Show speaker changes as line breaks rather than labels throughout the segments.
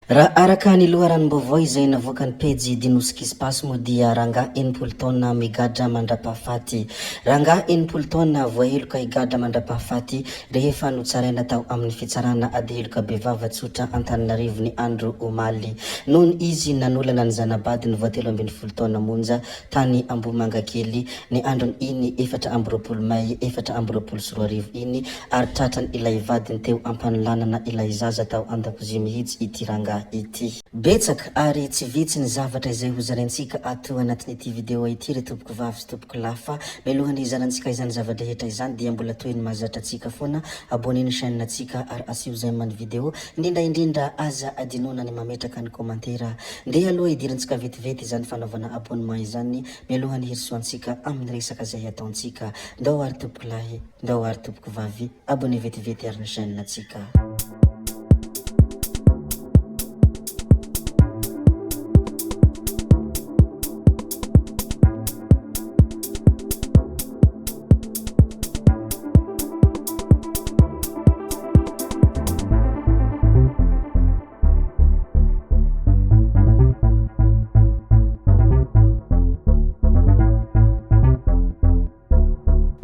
Raha araka ny loharanom-baovao izay navoakan'ny pejy Dinoskispace moa dia rangahy 60 taona migadra mandra-pahafaty. Rangahy 60 taona voaheloka higadra mandra-pahafaty rehefa notsaraina tao amin'ny fitsarana ady heloka bevava tsotra Antananarivo ny andro omaly nony izy nanolana ny zana-badiny vao 13 taona monja tany Ambohimangakely ny andron' iny 24 may 2024 iny ary tratran' ilay vadiny teo ampanolanana ilay zaza tao an-dakozia mihitsy ity rangahy ity. Betsaka ary tsy vitsy ny zavatra izay ho zaraintsika ato anatin'ity video ity ry tompoko vavy sy tompoko lahy fa mialohan'ny hizarantsika izany zava-drehetra izany dia mbola toy ny mahazatra antsika foana abonner ny chaîne ntsika ary asio j'aime ny video indrindra indrindra aza adinoana ny mametraka ny commentaire Ndeha aloha hidirantsika vetivety izany fanaovana abonnement izany mialohan'ny hirosoantsika amin'ny resaka izay ataontsika. Ndao ary tompoko lahy, ndao ary tompoko vavy, abonné vetivety ary ny chaîne tsika.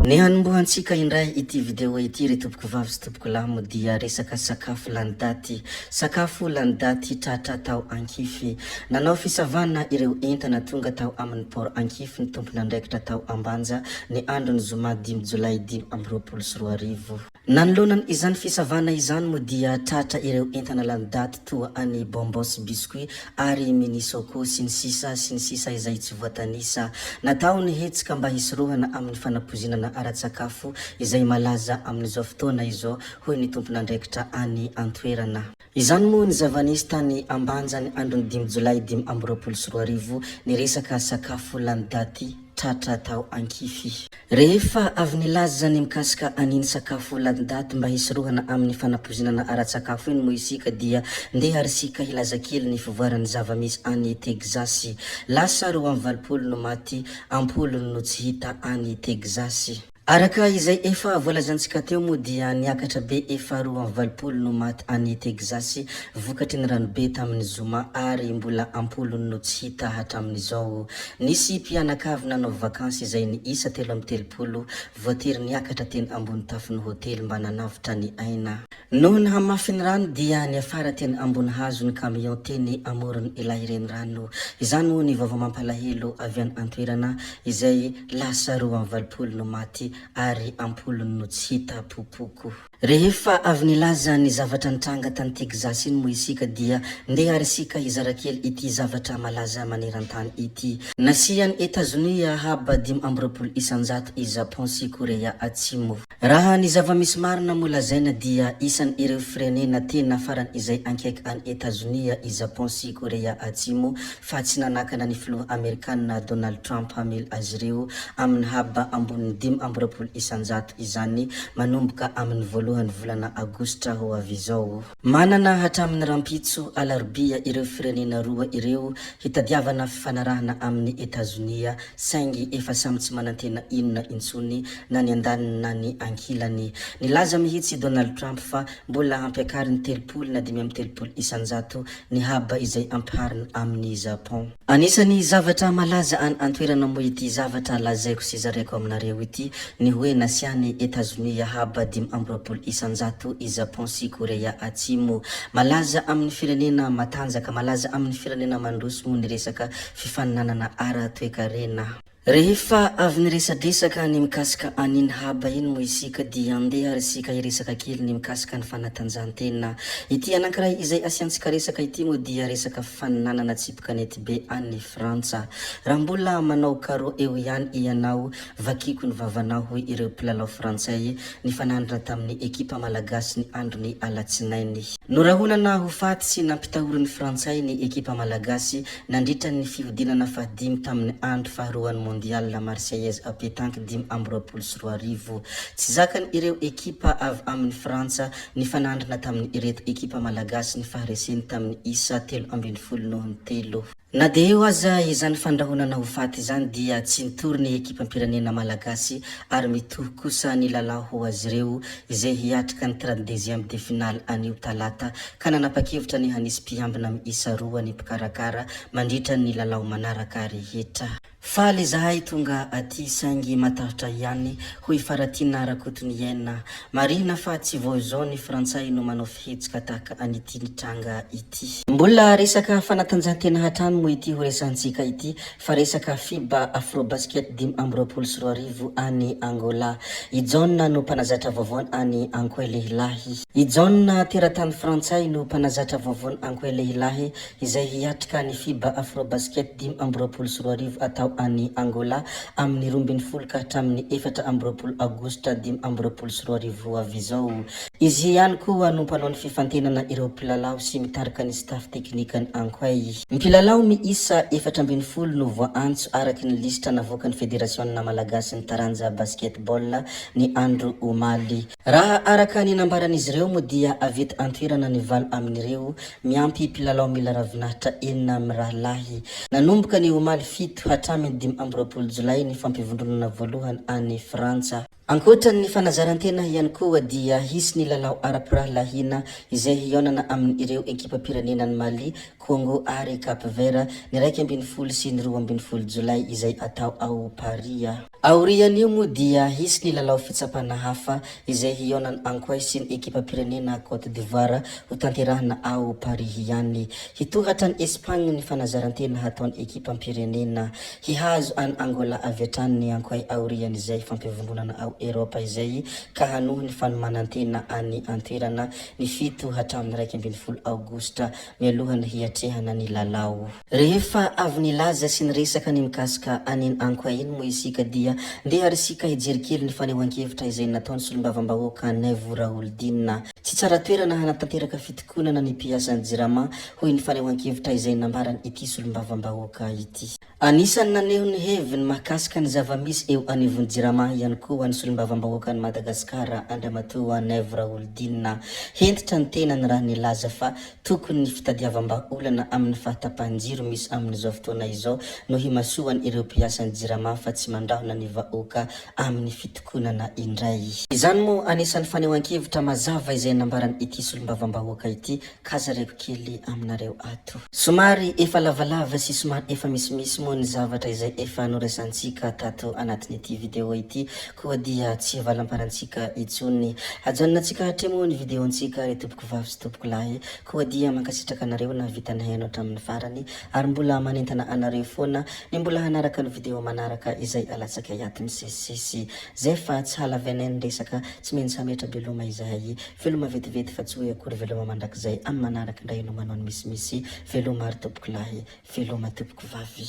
Ny hanombohantsika indray ity vidéo ity ry tompoko vavy sy tompoko lahy moa dia resaka sakafo lany daty. Sakafo lany daty tratra tao Ankify. Nanao fisavana ireo entana tonga tao amin'ny port Ankify ny tompon'andraikitra tao Ambanja ny andron'ny zoma dimy jolay 2025. Nanoloana izany fisavana izany moa dia tratra ireo entana lany daty toa an'i bonbons sy biscuits ary mini choco sy ny sisa sy ny sisa izay tsy voatanisa. Natao ny hetsika mba hisorohana amin'ny fanapoizinana ara-tsakafo izay malaza amin'izao fotoana izao hoy ny tompon'andraikitra any an-toerana. Izany moa ny zava-nisy tany Ambanja ny andron'ny dimy jolay 2025 ny resaka sakafo lany daty tratra tao Ankify. Rehefa avy nilaza ny mikasika an'iny sakafo lany daty mba hisorohana amin'ny fanapoizinana ara-tsakafo iny moa isika dia ndeha ary isika hilaza kely ny fivoaran'ny zava-misy any Texas. Lasa 82 no maty, am-polony no tsy hita any Texas. Araka izay efa voalazantsika teo moa dia niakatra be efa 82 no maty any Texas vokatry ny ranobe tamin'ny zoma ary mbola am-polony no tsy hita hatramin'izao. Nisy mpianakavy nanao vakansy izay niisa 33 voatery niakatra teny ambony tafon'ny hotely mba nanavotra ny aina. Noho ny hamafin'ny rano dia niafara teny ambony hazo ny camion teny amoron ilay renirano. Izany moa ny vaovao mampalahelo avy any antoerana izay lasa 82 no maty ary ampolony no tsy hita popoko. Rehefa avy nilaza ny zavatra nitranga tany Texas iny moa isika dia ndeha ary isika hizara kely ity zavatra malaza manerantany ity. Nasian'i Etazonia haba 25% i Japon sy Korea Atsimo. Raha ny zava-misy marina moa lazaina dia isan' ireo firenena tena faran' izay ankaiky an' Etazonia i Japon sy Korea Atsimo fa tsy nanakana ny filoha Amerikana Donald Trump hamely azy ireo amin' ny haba ambonin' ny 25% izany manomboka amin' ny voalohan' ny volana Agositra ho avy izao. Manana hatramin'ny rahampitso alarobia ireo firenena roa ireo hitadiavana fifanarahana amin'i Etazonia, saingy efa samy tsy manantena inona intsony na ny andaniny na ny ankilany. Nilaza mihitsy i Donald Trump fa mbola hampiakariny 30 na 35% ny haba izay ampihariny amin'i Japon. Anisan'ny zavatra malaza any antoerana moa ity zavatra lazaiko sy zaraiko aminareo ity ny hoe nasian'i Etazonia haba 25% i Japon sy Korea Atsimo. Malaza amin'ny firenena matanjaka, malaza amin'ny firenena mandroso moa ny resaka fifaninanana ara-toekarena. Rehefa avy niresadresaka ny mikasika an'iny haba iny moa isika dia andeha ary isika hiresaka kely ny mikasika ny fanatanjahantena. Ity anankiray izay asiantsika resaka ity moa dia resaka fifaninanana tsipy kanety be any Frantsa. Raha mbola manao carreau eo ihany ianao, vakiko ny vavanao hoy ireo mpilalao frantsay nifanandrina tamin'ny ekipa malagasy ny andron'ny alatsinainy. Norahonana ho faty sy nampitahorin'ny frantsay ny ekipa malagasy Nandritra ny fihodinana fahadimy tamin'ny andro faharoan'ny Mondial La Marseillaise à pétanque 2025. Tsy zakany ireo ekipa avy amin'i Frantsa nifanandrina tamin'ireto ekipa malagasy ny fahareseny tamin'ny isa 13 noho ny telo. Na dia eo aza izany fandrahonana ho faty izany dia tsy nitory ny ekipam-pirenena malagasy ary mitohy kosa ny lalao ho azy ireo izay hiatrika ny trente-deuxième de finale anio talata ka nanapa-kevitra ny hanisy mpiambina miisa roa ny mpikarakara mandritra ny lalao manaraka rehetra. Faly izahay tonga aty saingy matahotra ihany, hoy Faratiana Rakotoniaina. Marihina fa tsy vao izao ny frantsay no manao fihetsika tahaka an'ity nitranga ity. Mbola resaka fanatanjahantena hatrany moa ity horesahantsika ity fa resaka Fiba Afrobasket 2025 any Angola. I Jaona no mpanazatra vaovaon any Ankoay lehilahy. I Jaona, teratany frantsay no mpanazatra vaovaon Ankoay lehilahy izay hiatrika ny Fiba Afrobasket 2025 atao any Angola amin'ny 12 ka hatramin'ny 24 aogositra 2025 ho avy izao. Izy ihany koa no mpanao ny fifantenana ireo mpilalao sy mitarika ny staff teknikan'ny Ankoay. Mpilalao miisa 14 no voaantso araka ny lisitra navoakan'ny Federasionina malagasin'ny taranja Basketball ny andro omaly. Raha araka ny nambaran'izy ireo moa dia avy eto an-toerana ny valo amin'ireo, miampy mpilalao mila ravinahitra enina mirahalahy. Nanomboka ny omaly 7 hatramin'ny 25 jolay ny fampivondronana voalohany any Frantsa. Ankoatra ny fanazaran-tena ihany koa dia hisy ny lalao ara-pirahalahiana izay hihaonana amin'ireo ekipam-pirenenan'i Mali, Congo ary Cap Vert ny 11 sy ny 12 jolay izay atao ao Paris. Aorian'io moa dia hisy ny lalao fitsapana hafa izay hihaonan'i Ankoay sy ny ekipam-pirenena Cote d'Ivoire hotanterahina ao Paris ihany. Hitohy hatrany Espagne ny fanazarantena hataon'ny ekipam-pirenena. Hihazo an'i Angola avy hatrany ny Ankoay aorian'izay fampivondronana ao Eropa izay ka hanohy ny fanomanan-tena any an-toerana ny 7 hatramin'ny 11 aogositra mialohan'ny hiatrehana ny lalao. Rehefa avy nilaza sy niresaka ny mikasika an'iny Ankoay iny moa isika dia ndeha ary isika hijery kely ny fanehoan-kevitra izay nataon'ny solombavambahoaka Naivo Raholdina. Tsy tsara toerana hanatanteraka fitokonana ny mpiasan'ny Jirama hoy ny fanehoan-kevitra izay nambaran'ity solombavambahoaka ity. Anisan'ny naneho ny heviny mahakasika ny zava-misy eo anivon'ny Jirama ihany koa ny solombavambahoakan'i Madagasikara Andriamatoa Naivo Raholdina. Hentitra ny tenany raha nilaza fa Tokony ny fitadiavam-bahaolana amin'ny fahatapahan-jiro misy amin'izao fotoana izao no himasoan' ireo mpiasan'ny Jirama fa tsy mandrahona ny vahoaka amin'ny fitokonana indray. Izany moa anisan'ny fanehoan-kevitra mazava izay nambaran'ity solombavambahoaka ity ka zaraiko kely aminareo ato. Somary efa lavalava sy somary efa misimisy moa ny zavatra izay efa noresantsika tato anatin'ity video ity koa dia tsy hivalamparantsika intsony. Ajanonantsika hatreo moa ny video-ntsika ry tompoko vavy sy tompoko lahy, koa dia mankasitraka anareo nahavita nihaino hatramin'ny farany ary mbola manentana anareo foana ny mbola hanaraka ny video manaraka izay alatsakay ato misesisesy. Zay fa tsy halavainay ny resaka, tsy maintsy hametra-beloma izahay. Veloma vetivety fa tsy hoe akory veloma mandrakizay, amin'ny manaraka indray no manao ny misimisy. Veloma ry tompoko lahy, veloma tompoko vavy.